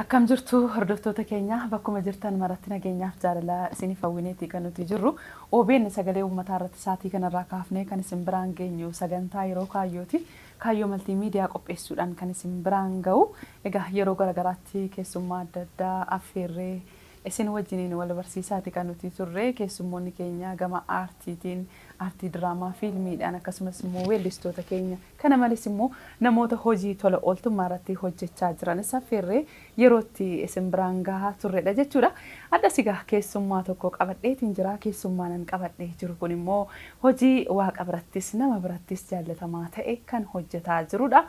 Akkam jirtu hordoftoota keenya? Bakkuma jirtan maratti nageenyaaf jaalala isiniif hawwineeti kan nuti jirru. OBN Sagalee Uummataa irratti sa'aatii kanarraa kaafnee kan isin biraan geenyu sagantaa Yeroo Kaayyooti. Kaayyoo Maltiimiidiyaa qopheessuudhaan kan isin biraan ga'u. Egaa yeroo garaagaraatti keessummaa adda addaa affeerree isin wajjiniin wal barsiisaati kan nuti turre. Keessummoonni keenya gama aartiitiin, aartii diraamaa, fiilmiidhaan, akkasumas immoo weellistoota keenya, kana malees immoo namoota hojii tola ooltummaa irratti hojjechaa jiranis affeerree yerootti isin biraan gahaa turredha jechuudha. Addas egaa keessummaa tokko qabadheetiin jira. Keessummaa nan qabadhee jiru kun immoo hojii waaqa birattis nama birattis jaallatamaa ta'e kan hojjetaa jirudha.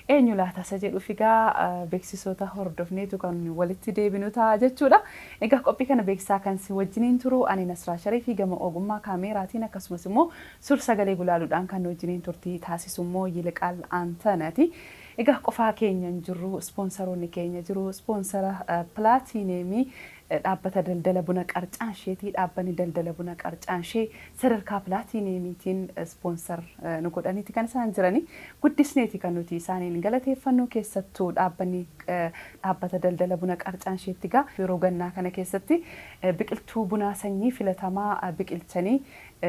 Eenyu laata isa jedhuuf egaa beeksisoota hordofneetu kan walitti deebinu ta'a jechuudha. Egaa qophii kana beeksisaa kan si wajjiniin turu ani Nasraa Shariifii, gama ogummaa kaameeraatiin akkasumas immoo suur sagalee gulaaluudhaan kan wajjiniin turtii taasisu immoo Yiliqaal Aantanati. Egaa qofaa keenya hin jirru, ispoonsaroonni keenya jiru. Ispoonsara pilaatiineemii dhaabbata daldala buna Qarcaansheetii. Dhaabbanni daldala buna Qarcaanshee sadarkaa pilaatiineemiitiin sponsor nu godhaniiti kan isaan jirani. Guddisneeti kan nuti isaaniin galateeffannu. Keessattuu dhaabbanni dhaabbata daldala buna Qarcaansheetti egaa yeroo gannaa kana keessatti biqiltuu bunaa sanyii filatamaa biqilchanii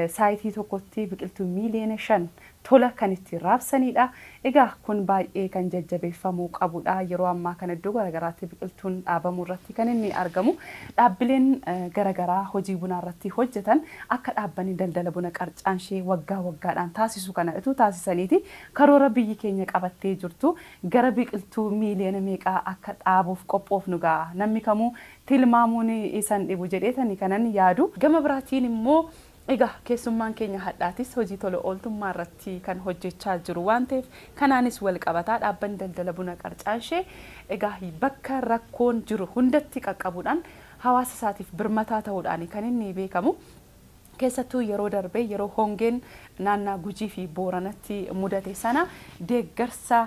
saayitii tokkotti biqiltuu miiliyoona 5 tola kan ittiin raabsanidha. Egaa kun baay'ee kan jajjabeeffamuu qabudha. Yeroo ammaa kana iddoo garaagaraatti biqiltuun dhaabamuu irratti kan inni argamu. Dhaabbileen garaagaraa hojii bunaa irratti hojjetan akka dhaabbanni daldala buna Qarcaanshee waggaa waggaadhaan taasisu kana utuu taasisaniiti karoora biyyi keenya qabattee jirtu gara biqiltuu miiliyoona meeqaa akka dhaabuuf qophoofnu ga'a. Namni kamuu tilmaamuun isan dhibu jedheetani kanan yaadu. Gama biraatiin immoo egaa keessummaan keenya hadhaatis hojii tola ooltummaa irratti kan hojjechaa jiru waan ta'eef kanaanis wal qabataa dhaabbanni daldala buna Qarcaanshee egaa bakka rakkoon jiru hundatti qaqqabuudhaan hawaasa isaatiif birmataa ta'uudhaan kan inni beekamu. Keessattuu yeroo darbee yeroo hongeen naannaa Gujii fi Booranatti mudate sana deeggarsa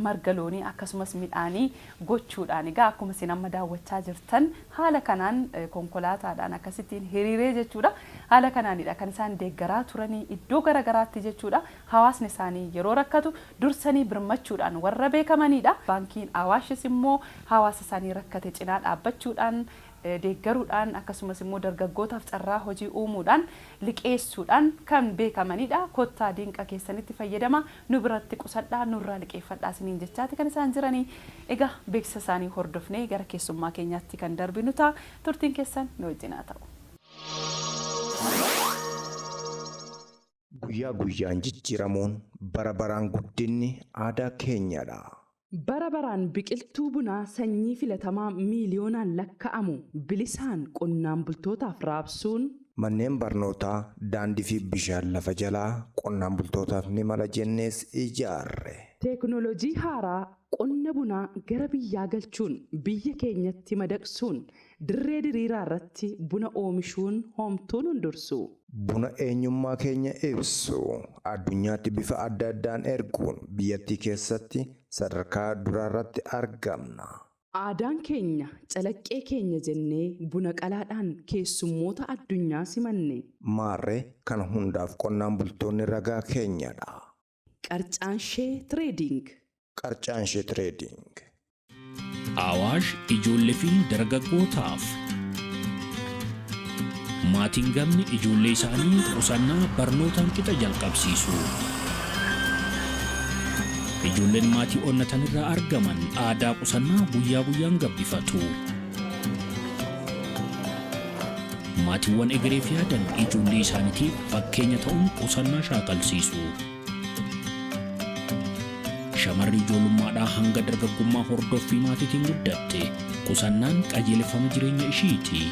marga loonii akkasumas midhaanii gochuudhaan, egaa akkuma isin amma daawwachaa jirtan haala kanaan konkolaataadhaan akkasittiin hiriiree jechuudha. Haala kanaanidha kan isaan deeggaraa turanii iddoo garaagaraatti jechuudha. Hawaasni isaanii yeroo rakkatu dursanii birmachuudhaan warra beekamanidha. Baankiin Awaashis immoo hawaasa isaanii rakkate cinaa dhaabbachuudhaan, deeggaruudhaan, akkasumas immoo dargaggootaaf carraa hojii uumuudhaan, liqeessuudhaan kan beekamanidha. Kottaa dinqa keessanitti fayyadama, nu biratti qusadhaa, nurraa liqeeffadhaa isiniin jechaati kan isaan jiranii. Egaa beeksisa isaanii hordofnee gara keessummaa keenyaatti kan darbinu ta'a. Turtiin keessan nu wajjin haa ta'u. Guyyaa guyyaan jijjiiramuun, bara baraan guddinni aadaa keenyadha. Bara baraan biqiltuu bunaa sanyii filatamaa miiliyoonaan lakka'amu bilisaan qonnaan bultootaaf raabsuun, Manneen barnootaa, daandii fi bishaan lafa jalaa qonnaan bultootaaf ni mala jennees ijaarre. Teeknooloojii haaraa qonna bunaa gara biyyaa galchuun biyya keenyatti madaqsuun dirree diriiraa irratti buna oomishuun homtuun hundursu. Buna eenyummaa keenya ibsu addunyaatti bifa adda addaan erguun biyyattii keessatti sadarkaa duraarratti argamna. Aadaan keenya calaqqee keenya jennee buna qalaadhaan keessummoota addunyaa simanne. Maarree kana hundaaf qonnaan bultoonni ragaa keenyadha. Qarcaanshee Trading. Qarcaanshee Trading. Awaash ijoollee fi dargaggootaaf. Maatiin gamni ijoollee isaanii qusannaa barnootaan qixa jalqabsiisu. Ijoolleen maatii onnatan irraa argaman aadaa qusannaa guyyaa guyyaan gabbifatu. Maatiiwwan egereef yaadan ijoollee isaaniitiif fakkeenya ta'uun qusannaa shaakalsiisu. Shamarri ijoollummaadhaa hanga dargaggummaa hordoffii maatiitiin guddatte qusannaan qajeelfama jireenya ishiiti.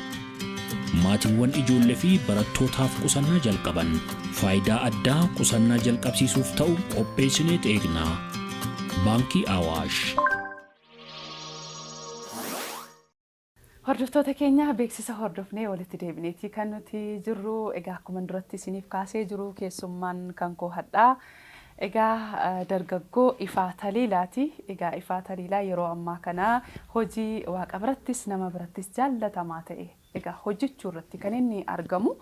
Maatiiwwan ijoollee fi barattootaaf qusannaa jalqaban faayidaa addaa qusannaa jalqabsiisuuf ta'u qopheessinee eegna. Baankii Awaash. Hordoftoota keenya, beeksisa hordofnee walitti deebineeti kan nuti jirru. Egaa akkuma duratti isiniif kaasee jiru keessummaan kan koo hadhaa. Egaa dargaggoo Ifaa Taliilaati. Egaa Ifaa Taliilaa yeroo ammaa kana hojii waaqa birattis nama birattis jaallatamaa ta'e egaa hojjechuu irratti kan inni argamu.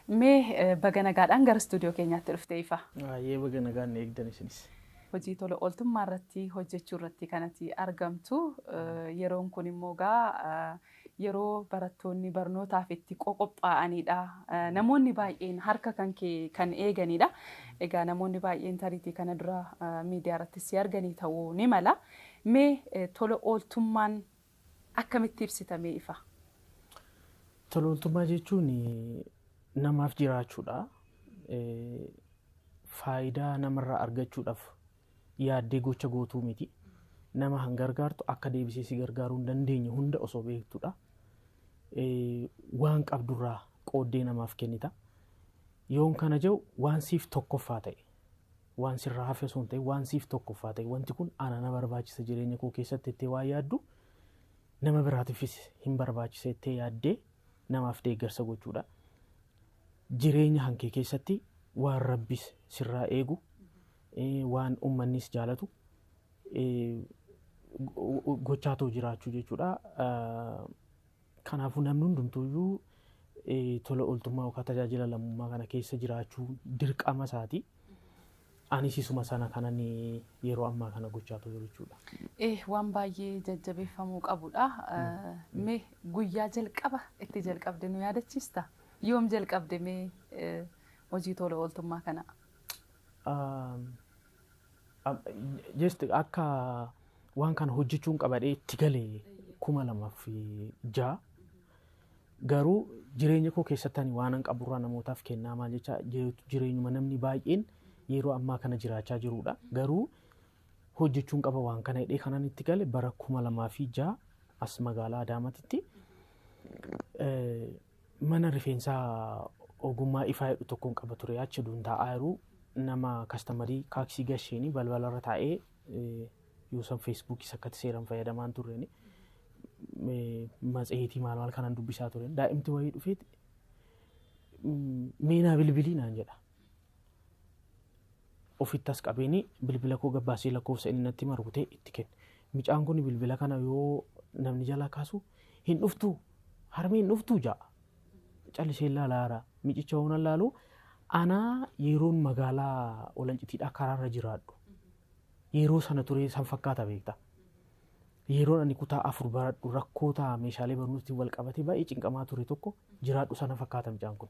Mee baga nagaadhaan gara istuudiyoo keenyaatti dhufte, Ifaa. Baay'ee baga nagaan eegdan isinis. Hojii tola ooltummaa irratti hojjechuu irratti kanatti argamtu. Yeroon kun immoo gaa yeroo barattoonni barnootaaf itti qophaa'anidha. Namoonni baay'een harka kan kee kan eeganidha. Egaa namoonni baay'een tariitii kana dura miidiyaa irratti si arganii ta'uu ni mala. Mee tola ooltummaan akkamitti ibsitamee ifa? Tola ooltummaa jechuun namaaf jiraachuudha. Faayidaa namarraa argachuudhaaf yaaddee gocha gootuu miti. Nama han gargaartu akka deebisee si gargaaruu hin dandeenye hunda osoo beektudha. Waan qabdurraa qooddee namaaf kennita. Yoon kana jedhu waan siif tokkoffaa ta'e, waan sirraa hafe osoo hin ta'in waan siif tokkoffaa ta'e, wanti kun ana na barbaachisa jireenya koo keessatti jettee waan yaaddu nama biraatiifis hin barbaachisa jettee yaaddee namaaf deeggarsa gochuudha. Jireenya hankee keessatti waan rabbis sirraa eegu, waan uummannis jaalatu gochaa ta'u jiraachuu jechuudha. Kanaafuu namni hundumtuuyyuu tola ooltummaa yookaan tajaajila lammummaa kana keessa jiraachuu dirqama isaati. Anis isuma sana kanan yeroo ammaa kana gochaa jiru jechuudha. Waan baay'ee jajjabeeffamuu qabudha. Mee guyyaa jalqaba itti jalqabde nu yaadachiista? Yoom jalqabde mee hojii tola ooltummaa kana? Just akka waan kana hojjechuun qabadhee itti galee 2006, garuu jireenya koo keessatti ani waan an qaburraa namootaaf kennaa maal jecha jireenyuma namni baay'een yeroo ammaa kana jiraachaa jirudha. Garuu hojjechuun qaba waan kana hidhee kanan itti gale bara 2006 as magaalaa Adaamaatti mana rifeensaa ogummaa ifaa jedhu tokkoon qaba ture. Achi duun taa'aa jiru nama kastamarii kaaksii gasheenii balbalarra taa'ee yoo san feesbuukii akkatti seeraan fayyadamaan turreeni matseetii maal maal kanan dubbisaa tureen daa'imti wayii dhufeeti meenaa bilbilii naan jedha. Ofitti as qabeeni bilbila koo gabbaasee lakkoofsa inni natti margutee itti kenne. Mucaan kun bilbila kana yoo namni jalaa kaasu hin dhuftu, harmee hin dhuftu ja'a. Callisee ilaalaara. Micicha waan laalu anaa yeroon magaalaa Olancitiidhaa karaarra jiraadhu. Yeroo sana ture san fakkaata beekta. Yeroon ani kutaa 4 baradhu rakkoota meeshaalee barnootaatti wal qabatee baay'ee cinqamaa ture tokko jiraadhu sana fakkaata mucaan kun.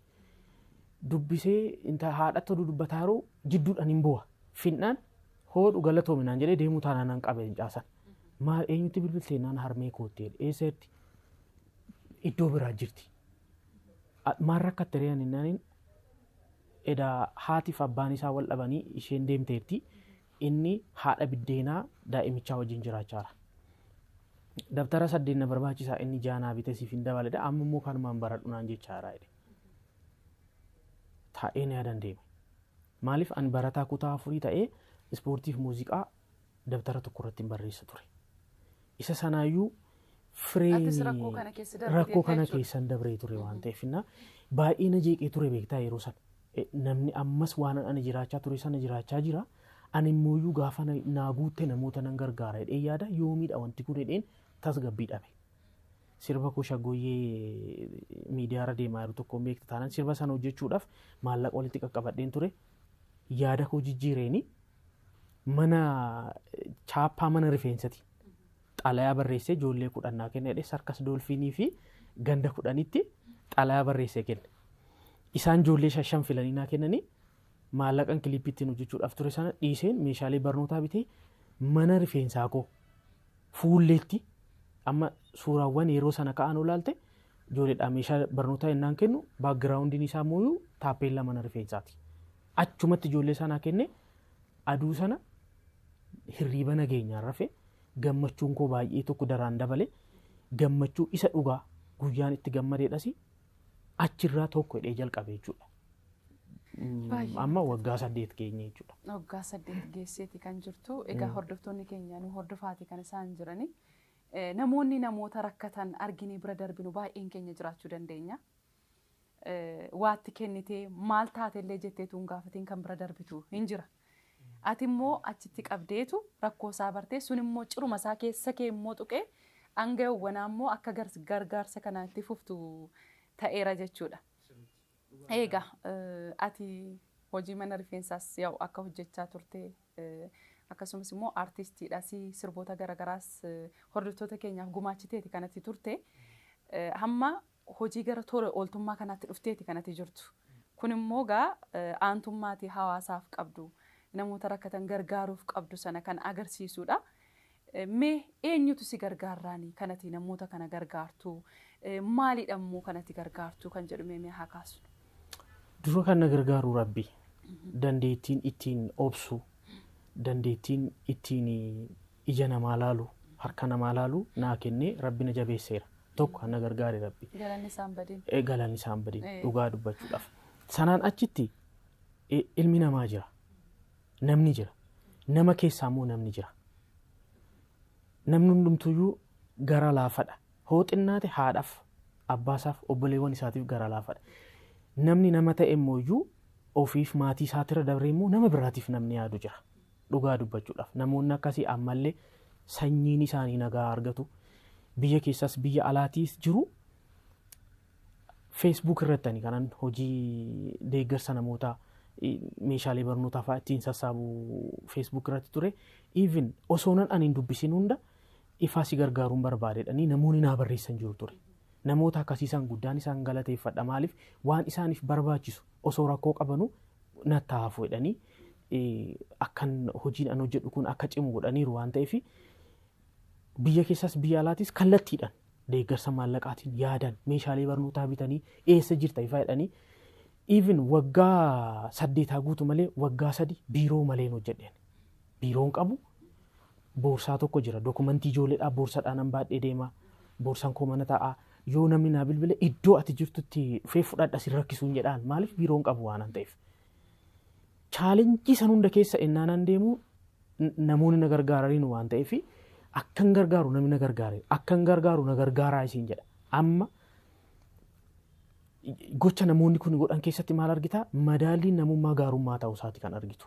Dubbisee haadhatti oduu dubbataa yeroo jidduudhaan hin bu'a. Finnaan hoodhu galatoominaan jedhee deemuu taanaan nan qabe mucaasan. Maal eenyutti bilbiltee naan harmee koottee eessatti iddoo biraa jirti. Maal rakkatte ree ani naaniin edaa haatiif abbaan isaa wal dhabanii isheen deemteerti. Inni haadha biddeenaa daa'imichaa wajjin jiraachaa jira. Dabtara 8 na barbaachisaa inni 6 bitee siif hin dabaledha. Amma immoo kanumaan baradhu naan jechaa jira jedhe. Taa'ee na yaadan deeme. Maaliif ani barataa kutaa 4 ta'ee ispoortiif muuziqaa dabtara tokko irratti hin barreessa ture. Isa sanaayyuu firee rakkoo kana keessan dabree ture waan ta'eef baay'ee na jeeqee ture beektaa yeroo sana. Namni ammas waan ani jiraachaa ture sana jiraachaa jira. Ani immoo gaafa naa guutte namoota nan gargaara jedhee yaada yoomiidha wanti kun jedheen tasgabbii dhabe. Sirba koo shaggooyyee miidiyaarra deemaa jiru tokkoon beekta taanaan sirba sana hojjechuudhaaf maallaqa walitti qaqqabadheen ture. Yaada koo jijjiireeni mana chaappaa mana rifeensatiin xalayaa barreessee ijoollee 10 naa kenne jedhee sarkas doolfiinii fi ganda 10tti xalayaa barreessee kenne. Isaan ijoollee 5 filanii naa kennanii maallaqan kiliippiitiin hojjechuudhaaf ture sana dhiiseen meeshaalee barnootaa bitee mana rifeensaa koo fuulleetti amma suuraawwan yeroo sana ka'an olaalte ijoolleedhaa meeshaa barnootaa innaan kennu baakgiraawundiin isaa mooyuu taappeellaa mana rifeensaati. Achumatti ijoollee sanaa kenne aduu sana hirriiba nageenyaan rafe gammachuun koo baay'ee tokko daraan dabale gammachuu isa dhugaa guyyaan itti gammadeedhas achirraa tokko hidhee jalqabe jechuudha. Amma waggaa 8 geenye jechuudha. Waggaa 8 geesseeti kan jirtu. Egaa hordoftoonni keenya nu hordofaati kan isaan jirani. Namoonni namoota rakkatan arginee bira darbinu baay'een keenya jiraachuu dandeenya. Waatti kennitee maal taatellee jetteetu hin gaafatiin kan bira darbitu hin jira. Ati immoo achitti qabdeetu rakkoo isaa bartee sun immoo ciruma isaa keessa kee immoo tuqee hanga yawwanaa immoo akka gargaarsa kanaatti fuftu ta'eera jechuudha. Egaa ati hojii mana rifeensaas yaa'u akka hojjechaa turte Akkasumas immoo aartistiidhaas sirboota garaagaraas hordoftoota keenyaaf gumaachiteeti kanatti turte. Hamma hojii gara tola ooltummaa kanaatti dhufteeti kanatti jirtu. Kun immoo gaa aantummaatii hawaasaaf qabdu, namoota rakkatan gargaaruuf qabdu sana kan agarsiisudha. Mee eenyutu si gargaarraani kanatti namoota kana gargaartu? Maalidha immoo kanatti gargaartu kan jedhu mee haa kaasnu. Dura kan na gargaaru Rabbi. Dandeettiin ittiin obsu, dandeettiin ittiin ija namaa laalu, harka namaa laalu naa kennee Rabbi na jabeesseera. Tokko kan na gargaare Rabbi. Galanni isaan badin. Galanni isaan badin dhugaa dubbachuudhaaf. Sanaan achitti ilmi namaa jira. Namni jira. Nama keessaa immoo namni jira. Namni hundumtuyyuu gara laafadha. Hoo xinnaate haadhaaf, abbaasaaf, obboleewwan isaatiif gara laafadha. Namni nama ta'e immoo ofiif maatii isaatirra dabree immoo nama biraatiif namni yaadu jira. Dhugaa dubbachuudhaaf. Namoonni akkasii ammallee sanyiin isaanii nagaa argatu. Biyya keessas biyya alaatiis jiru. Facebook irratti kanan hojii deeggarsa namootaa meeshaalee barnootaa fa'aa ittiin sassaabu Facebook irratti ture. Even osoo nan ani hin dubbisin hunda ifaa si gargaaruun barbaadedhanii namoonni naa barreessan jiru ture. Namoota akkasiisaan guddaan isaan galateeffadha. Maaliif waan isaaniif barbaachisu osoo rakkoo qabanu natti hafu jedhanii akkan hojiin an hojjedhu kun akka cimu godhaniiru waan ta'eef biyya keessas biyya alaatis kallattiidhaan deeggarsa maallaqaatiin yaadan meeshaalee barnootaa bitanii eessa jirta ifaa jedhanii even waggaa 8 guutu malee waggaa 3 biiroo malee hojjedheen. Biiroon qabu boorsaa tokko jira. Dokumentii ijoolleedhaa boorsaadhaan nan baadhee deema. Boorsaan koo mana ta'a. Yoo namni naa bilbile iddoo ati jirtutti dhufee fudhadha si rakkisuun jedhaan maaliif biiroon qabu waan ta'eef. Chaalenjii san hunda keessa ennaan deemu namoonni na gargaaraniin waan ta'eef akkan gargaaru namni na gargaare akkan gargaaru na gargaaraa isiin jedha. Amma gocha namoonni kun godhan keessatti maal argitaa? Madaalliin namummaa gaarummaa ta'uu isaati kan argitu.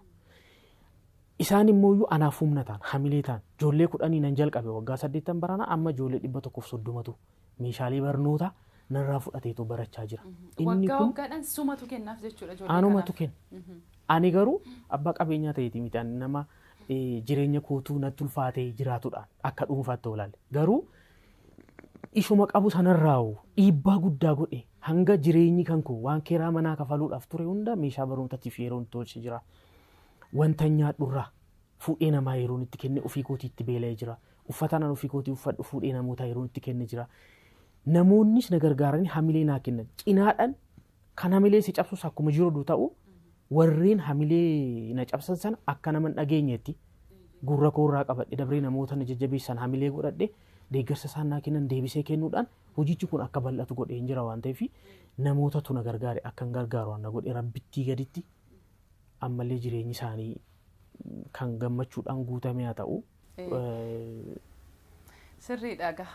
Isaan immoo anaaf humna ta'an, hamilee ta'an, ijoollee 10 nan jalqabe waggaa 8 barana amma ijoollee 130tu meeshaalee barnootaa narraa fudhateetu barachaa jira. Waggaa waggaadhaan sumatu kennaaf jechuudha ijoollee kanaaf. Anumatu kenna. Ani garuu abbaa qabeenyaa ta'eeti miti ani nama jireenya kootuu natti ulfaatee jiraatudhaan akka dhuunfaatti olaalle. Garuu ishuma qabu sanarraa'u dhiibbaa guddaa godhe hanga jireenyi kan koo waan keeraa manaa kafaluudhaaf ture hunda meeshaa barnootaatiif yeroo tolchee jira. Wanta nyaadhurraa fuudhee namaa yeroo itti kenne ofii kootii itti beela'ee jira. Uffata nan ofii kootii uffadhu fuudhee namoota yeroo itti kenne jira. Namoonnis na gargaaranii hamilee naa kennan. Cinaadhaan kan hamilee si cabsus akkuma jiru ta'u warreen hamilee na cabsan sana akka nama hin dhageenyetti gurra koorraa qabadhe dabree namoota na jajjabeessan hamilee godhadhe deeggarsa isaan naa kennan deebisee kennuudhaan hojichi kun akka bal'atu godhee hin jira waan ta'eef namootatu na gargaare akka hin gargaaru waan na godhe rabbittii gaditti ammallee jireenyi isaanii kan gammachuudhaan guutame haa ta'u. Sirriidha egaa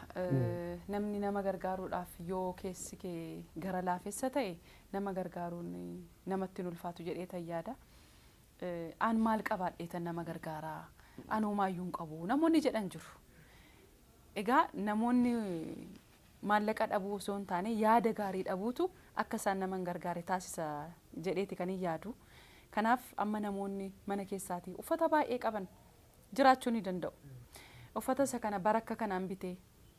namni nama gargaaruudhaaf yoo keessi kee gara laafessa ta'e nama gargaaruun namatti hin ulfaatu jedhee tayyaada. An maal qabaadheetan nama gargaaraa? An homaayyuu hin qabu namoonni jedhan jiru. Egaa namoonni maallaqa dhabuu osoo hin taane yaada gaarii dhabuutu akka isaan nama hin gargaare taasisa jedheeti kan hin yaadu. Kanaaf amma namoonni mana keessaatii uffata baay'ee qaban jiraachuu ni danda'u. Uffata isa kana barakka kanaan bitee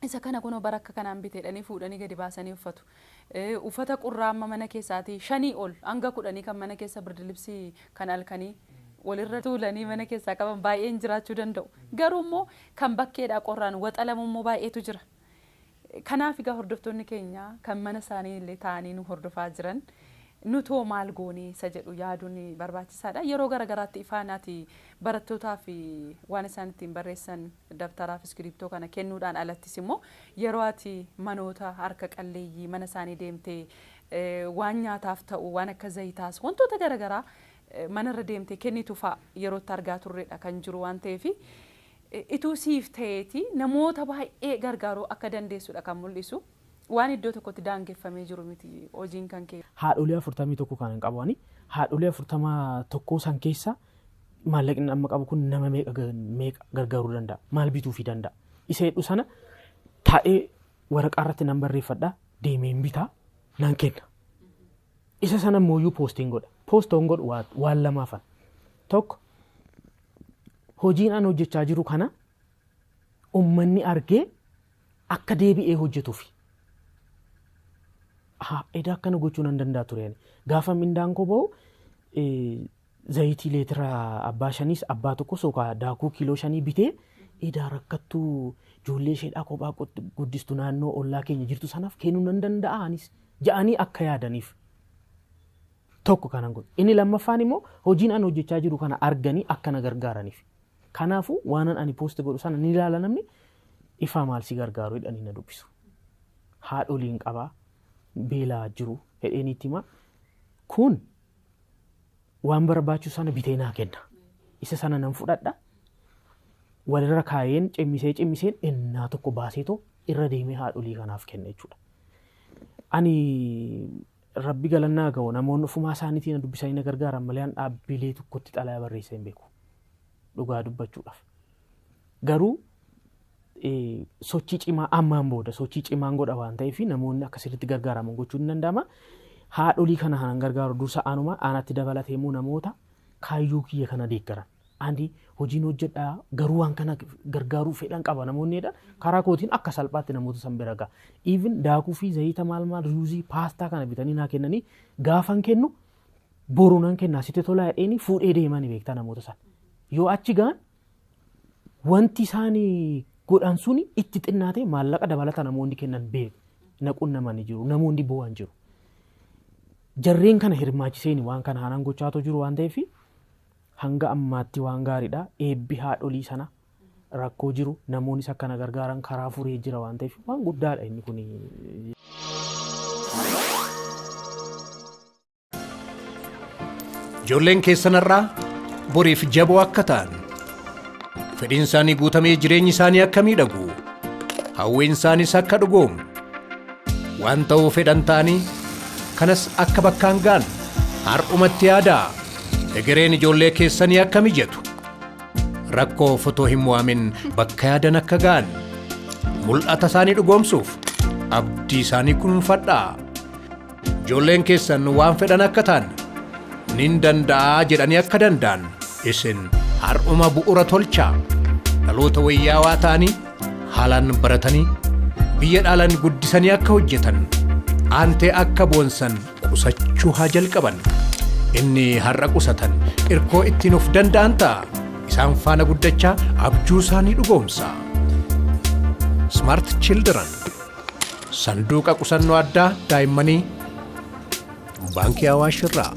isa kana kunoo barakka kanaan bitee dhanii fuudhanii gadi baasanii uffatu. Uffata qurraa amma mana keessaatii 5 ol hanga 10 kan mana keessa birdilibsii kan halkanii walirra tuulanii mana keessaa qaban baay'een jiraachuu danda'u. Garuu immoo kan bakkeedhaa qorraan waxalamu immoo baay'eetu jira. Kanaaf egaa hordoftoonni keenya kan mana isaanii illee taa'anii nu hordofaa jiran nutoo maal goonee isa jedhu yaaduun barbaachisaadha. Yeroo garaagaraatti ifaanaati barattootaa fi waan isaan ittiin barreessan dabtaraa fi iskiriptoo kana kennuudhaan alattis immoo yeroo ati manoota harka qalleeyyii mana isaanii deemtee waan nyaataaf ta'u waan akka zayitaas wantoota garaagaraa manarra deemtee kennitu fa'a yerootti argaa turredha kan jiru waan ta'eef ituu siif ta'eeti namoota baay'ee gargaaruu akka dandeessudha kan mul'isu. Waan iddoo tokkotti daangeffamee jiru miti hojiin kan kee. Haadholii 41 kan qabani. Haadholii 41 san keessa maallaqni amma qabu kun nama meeqa gargaaruu danda'a? Maal bituufii danda'a? Isa hedhu sana taa'ee waraqaa irratti nan barreeffadha. Deemeen bitaa nan kenna. Isa sana immoo poostiin godha. Poostoon godhu waan lamaafan. Tokko Hojiin an hojjechaa jiru kana uummanni argee akka deebi'ee hojjetuufi. Edaa akkana gochuu nan danda'a ture. Gaafa mindaan koo ba'u zayitii leetira abbaa 5 abbaa 1 yookaan daakuu kiiloo 5 bitee edaa rakkattuu ijoollee isheedhaa kophaa guddistu naannoo ollaa keenya jirtu sanaaf kennuu nan danda'a anis ja'anii akka yaadaniif. Tokko kanan godhu. Inni lammaffaan immoo hojiin an hojjechaa jiru kana arganii akka na gargaaraniif. Kanaafuu waanan ani poosti godhu sana ni ilaala namni ifaa maal si gargaaru jedhanii na dubbisu. Haadholiin qabaa beelaa jiru jedheen itti himaa. Kun waan barbaachisu sana bitee naa kenna. Isa sana nan fudhadha. Walirra kaayeen cimmiseen ennaa tokko baaseetoo irra deemee haadholii kanaaf kenna jechuudha. Ani rabbi galannaa ga'u namoonni ofumaa isaaniitiin na dubbisanii na gargaaran malee an dhaabbilee tokkotti xalayaa barreessee hin beeku. Dhugaa dubbachuudhaaf. Garuu sochii cimaa ammaan booda sochii cimaan godha waan ta'eef namoonni akka sirriitti gargaaraman gochuun ni danda'ama. Haadholii kana kanan gargaaru dursa aanuma aanatti dabalatee immoo namoota kaayyoo kiyya kana deeggaran. Ani hojiin hojjedhaa garuu waan kana gargaaruu fedhan qaba namoonni jedhan karaa kootiin akka salphaatti namoota san bira ga'a. Even daakuu fi zayita maal maal ruuzii paastaa kana bitanii naa kennanii gaafan kennu boru nan kennaa sitti tolaa jedheeni fuudhee deemanii beektaa namoota sana. Yoo achi ga'an wanti isaan godhan suni itti xinnaatee maallaqa dabalata namoonni kennan beeku. Naquun namani jiru namoonni bo'an jiru. Jarreen kana hirmaachiseen waan kana haanaan gochaatu jiru waan ta'eef hanga ammaatti waan gaariidha. Eebbi haadholii sana rakkoo jiru namoonnis akkana gargaaran karaa furee jira waan ta'eef waan guddaadha inni kun. Ijoolleen keessanarraa boriif jaboo akka ta'an fedhiin isaanii guutamee jireenyi isaanii akka miidhagu hawwiin isaaniis akka dhugoomu waan ta'uu fedhan ta'anii kanas akka bakkaan ga'an har'umatti yaadaa egereen ijoollee keessanii akka mijatu rakkoo fotoo hin mo'amin bakka yaadan akka ga'an mul'ata isaanii dhugoomsuuf abdii isaanii kunuunfadhaa. Ijoolleen keessan waan fedhan akka ta'an nin danda'aa jedhanii akka danda'an isin har'uma bu'uura tolchaa dhaloota wayyaawaa ta'anii haalaan baratanii biyya dhaalan guddisanii akka hojjetan aantee akka boonsan qusachuu haa jalqaban. Inni har'a qusatan irkoo ittiin of danda'an ta'a. Isaan faana guddachaa abjuu isaanii dhugoomsa. Smart Children sanduuqa qusannoo addaa daa'immanii Baankii Awaash irraa.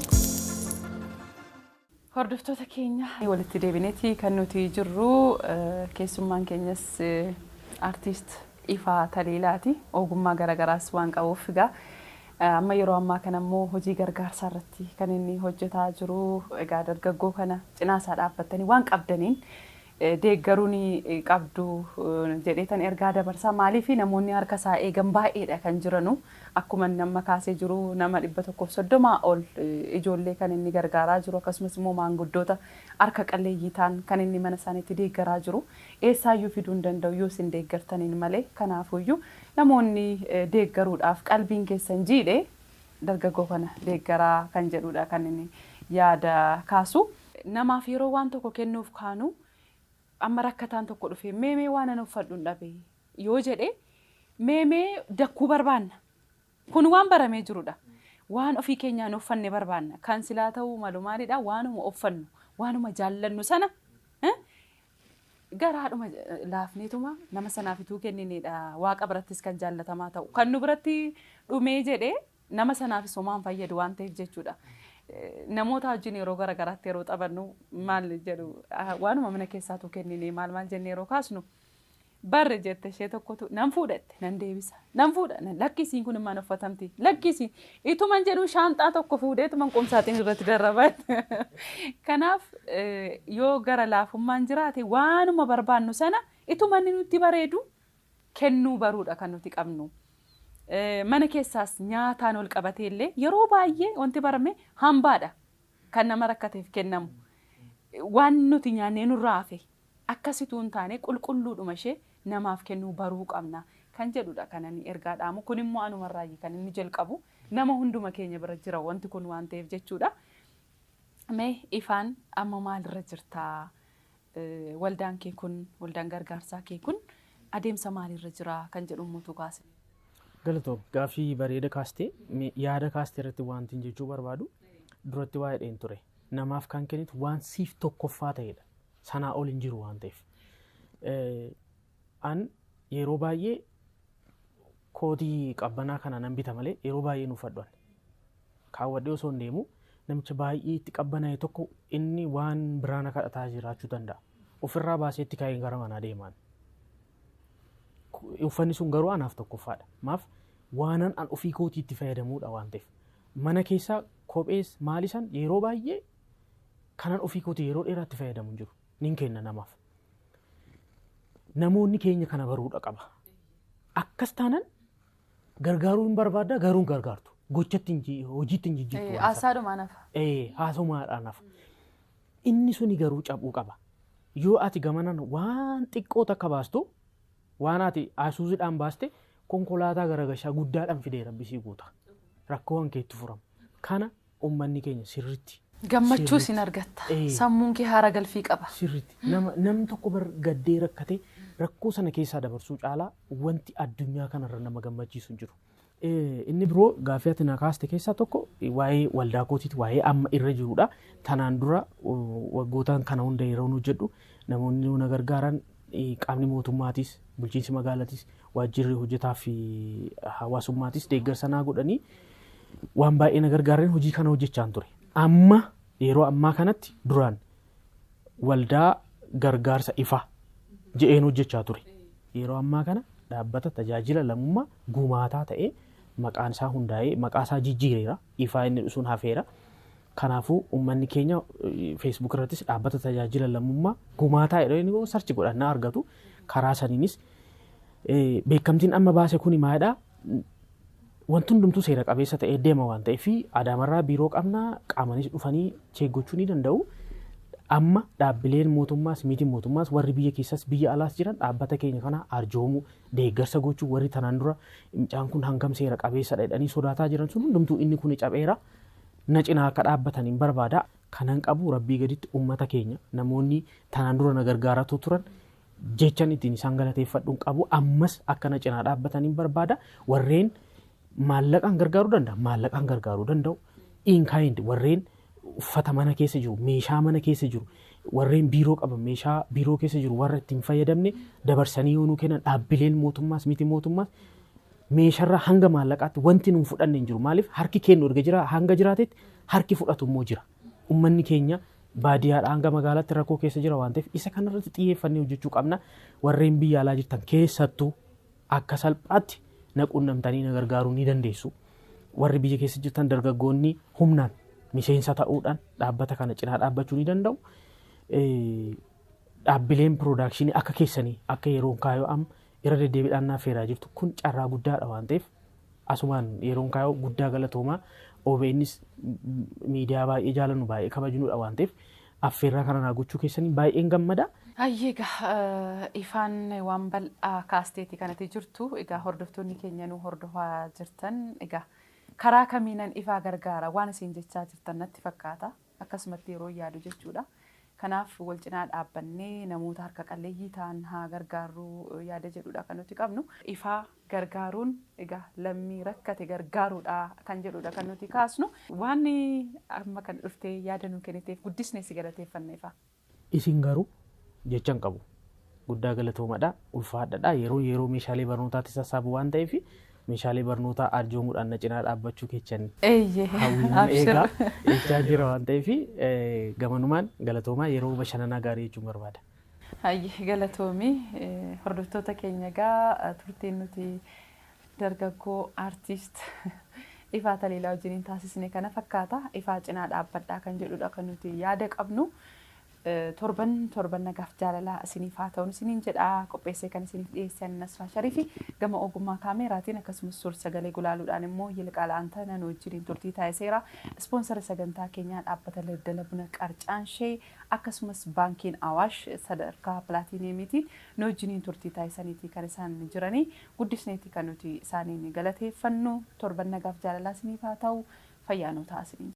Hordoftoota keenya walitti deebineeti kan nuti jirru keessummaan keenyas artiist Ifaa Taliilaati. Ogummaa garaagaraas waan qabuuf egaa amma yeroo ammaa kana immoo hojii gargaarsaa irratti kan inni hojjetaa jiru. Egaa dargaggoo kana cinaa isaa dhaabbattanii waan qabdaniin deeggaruun qabdu jedheetan ergaa dabarsaa. Maaliif namoonni harka isaa eegan baay'eedha kan jiranu. Akkuma nama kaasee jiru nama 130 ol ijoollee kan inni gargaaraa jiru akkasumas immoo maanguddoota harka qalleeyyii ta'an kan inni mana isaaniitti deeggaraa jiru. Eessaayyuu fiduu hin danda'u yoo isin deeggartaniin malee. Kanaafuyyuu namoonni deeggaruudhaaf qalbiin keessan jiidhe dargaggoo kana deeggaraa kan jedhudha kan inni yaada kaasu. Namaaf yeroo waan tokko kennuuf kaanu amma rakkataan tokko dhufee meemee waan an uffadhu hin dhabe yoo jedhe meemee dakkuu barbaanna. Kun waan baramee jirudha. Waan ofii keenyaan uffanne barbaanna. Kan silaa ta'uu malu maalidha? Waanuma uffannu, waanuma jaallannu sana garaadhuma laafneetuma nama sanaaf ituu kenninedha. Waaqa birattis kan jaallatamaa ta'u. Kan nu biratti dhumee jedhee nama sanaafis homaa hin fayyadu waan ta'eef jechuudha. Namoota wajjin yeroo garaagaraatti yeroo taphannu maal jedhu waanuma mana keessaatu kennine maal maal jennee yeroo kaasnu barre jette ishee tokkotu nan fuudhatte nan deebisa nan fuudha lakkisiin kun immaan uffatamti lakkisiin ituman jedhu shaanxaa tokko fuudhee ituman qomsaatiin irratti darraba. Kanaaf yoo gara laafummaan jiraate waanuma barbaannu sana ituman nutti bareedu kennuu baruudha kan nuti qabnu. Mana keessaas nyaataan ol qabatee illee yeroo baay'ee wanti barame hambaadha kan nama rakkateef kennamu. Waan nuti nyaannee nurraa hafe akkasituu hin taane qulqulluudhuma ishee namaaf kennuu baruu qabna kan jedhudha kan inni ergaa dhaamu. Kun immoo anumarraayi kan inni jalqabu nama hunduma keenya bira jira wanti kun waan ta'eef jechuudha. Mee Ifaan amma maalirra jirtaa? Waldaan kee kun, waldaan gargaarsaa kee kun adeemsa maaliirra jira kan jedhu immoo kaase. Galatoom, gaaffii bareeda kaastee, yaada kaastee irratti wanti jechuu barbaadu duratti waa'ee dheen ture. Namaaf kan kennitu waan siif tokkoffaa ta'edha. Sanaa ol hin jiru waan ta'eef. An yeroo baay'ee kootii qabbanaa kana nan bita malee yeroo baay'ee nuuf uffadhu. Kaawwadhee osoo hin deemu namicha baay'ee itti qabbanaa'e tokko inni waan biraana kadhataa jiraachuu danda'a. Ofirraa baasee itti kaa'een gara manaa deemaan. Uffanni sun garuu anaaf tokkoffaadha. Maaf waanan an ofii kootii itti fayyadamuudha waan ta'eef. Mana keessaa kophees maalisan yeroo baay'ee kanan ofii kootii yeroo dheeraa itti fayyadamu hin jiru. Nin kenna namaaf. Namoonni keenya kana baruudha qaba. Akkas taanan gargaaruu hin barbaadda, garuu hin gargaartu. Gochatti hojiitti hin jijjiirtu. Haasaadhumaan hafa. Haasumaadhaan hafa. Inni suni garuu cabuu qaba. Yoo ati gamanan waan xiqqoo takka baastu, waan ati asuuziidhaan baaste konkolaataa garagashaa guddaadhaan fidee rabbisii guuta. Rakkoo kan keetti furama. Kana uummanni keenya sirriitti. Gammachuu sin argatta. Sammuun kee haara galfii qaba. Sirriitti. Namni tokko gaddee rakkate rakkoo sana keessaa dabarsuu caalaa wanti addunyaa kanarra nama gammachiisu hin jiru. Inni biroo gaaffii ati na kaaste keessaa tokko waa'ee waldaa kootiiti, waa'ee amma irra jirudha. Tanaan dura waggootaan kana hunda yeroo hojjedhu namoonni na gargaaran qaamni mootummaatis, bulchiinsi magaalatis, waajjirri hojjetaa fi hawaasummaatis deeggarsa naa godhanii waan baay'ee na gargaaran hojii kana hojjechaan ture. Amma yeroo ammaa kanatti duraan waldaa gargaarsa ifaa je'een hojjechaa ture. Yeroo ammaa kana dhaabbata tajaajila lammummaa gumaataa ta'ee maqaan isaa hundaa'ee maqaa isaa jijjiireera. Ifaa inni dhusuun hafeera. Kanaafuu uummanni keenya Facebook irrattis dhaabbata tajaajila lammummaa gumaataa jedhanii inni search godhannaa argatu. Karaa saniinis beekamtiin amma baase kuni maalidhaa? Wanti hundumtuu seera qabeessa ta'ee deema waan ta'eef Adaamarraa biiroo qabnaa, qaamanis dhufanii check gochuu ni danda'u. Amma dhaabbileen mootummaas miti mootummaas warri biyya keessas biyya alaas jiran dhaabbata keenya kana arjoomuu, deeggarsa gochuu, warri tanaan dura mucaan kun hangam seera qabeessadha jedhanii sodaataa jiran sun hundumtuu inni kun cabeera na cinaa akka dhaabbatan hin barbaada. Kanan qabu rabbii gaditti uummata keenya namoonni tanaan dura na gargaaraa turan jechan ittiin isaan galateeffadhuun qabu ammas akka na cinaa dhaabbatan hin barbaada. Warreen maallaqaan gargaaruu danda'a, maallaqaan gargaaruu danda'u. In kind warreen uffata mana keessa jiru, meeshaa mana keessa jiru, warreen biiroo qaban meeshaa biiroo keessa jiru warra ittiin fayyadamne dabarsanii yoo nuu kennan, dhaabbileen mootummaas miti mootummaas meeshaarraa hanga maallaqaatti wanti nuun fudhanne hin jiru. Maaliif harki kennu erga jira hanga jiraatetti harki fudhatu immoo jira. Uummanni keenya baadiyyaadhaa hanga magaalaatti rakkoo keessa jira waan ta'eef isa kanarratti xiyyeeffannee hojjechuu qabna. Warreen biyya alaa jirtan keessattuu akka salphaatti na quunnamtanii na gargaaruu ni dandeessu. Warri biyya keessa jirtan dargaggoonni humnaan miseensa ta'uudhaan dhaabbata kana cinaa dhaabbachuu ni danda'u. Dhaabbileen production akka keessanii akka yeroon kaayoo amma irra deddeebiidhaan naaf feeraa jirtu kun carraa guddaadha waan ta'eef asumaan yeroon kaayoo guddaa galatoomaa. OBNs miidiyaa baay'ee jaalannu, baay'ee kabajnudha waan ta'eef affeerraa kana naa gochuu keessanii baay'een gammada. Hayyee, egaa ifaan waan bal'aa kaasteeti kanatti jirtu. Egaa hordoftoonni keenya nu hordofaa jirtan, egaa karaa kamiinan ifaa gargaara waan isin jechaa jirtan natti fakkaata, akkasumatti yeroo yaadu jechuudha. Kanaaf wal cinaa dhaabbannee namoota harka qalleeyyii ta'an haa gargaarru yaada jedhudha kan nuti qabnu. Ifaa gargaaruun egaa lammii rakkate gargaaruudha kan jedhudha kan nuti kaasnu. Waan amma kan dhuftee yaada nu kenniteef guddisnee si galateeffanna, ifaa. Isin garuu jecha hin qabu. Guddaa galatoomadha. Ulfaadhadha. Yeroo yeroo meeshaalee barnootaatti sassaabu waan ta'eef meeshaalee barnootaa arjoomuudhaan na cinaa dhaabbachuu keessan hawwiin eegaa jechaa jira waan ta'eef gamanumaan galatoomaa, yeroo bashannanaa gaarii jechuun barbaada. Hayyee, galatoomii. Hordoftoota keenya, egaa turtiin nuti dargaggoo aartiist Ifaa Taliilaa wajjiniin taasisne kana fakkaata. Ifaa cinaa dhaabbadhaa kan jedhudha kan nuti yaada qabnu. Torban torban nagaaf jaalalaa isiniif haa ta'uun isiniin jedha. Qopheessee kan isiniif dhiyeessan Nasraa Shariifi, gama ogummaa kaameeraatiin akkasumas suur sagalee gulaaluudhaan immoo Yilqaala Antana nu wajjiniin turtii taasiseera. Ispoonsara sagantaa keenyaa dhaabbata daldala buna Qarcaanshee akkasumas baankiin Awaash sadarkaa pilaatineemiitiin nu wajjiniin turtii taasisaniiti kan isaan jiranii, guddisneeti kan nuti isaaniin galateeffannu. Torban nagaaf jaalalaa isiniif haa ta'u, fayyaa nu ta'a isiniin.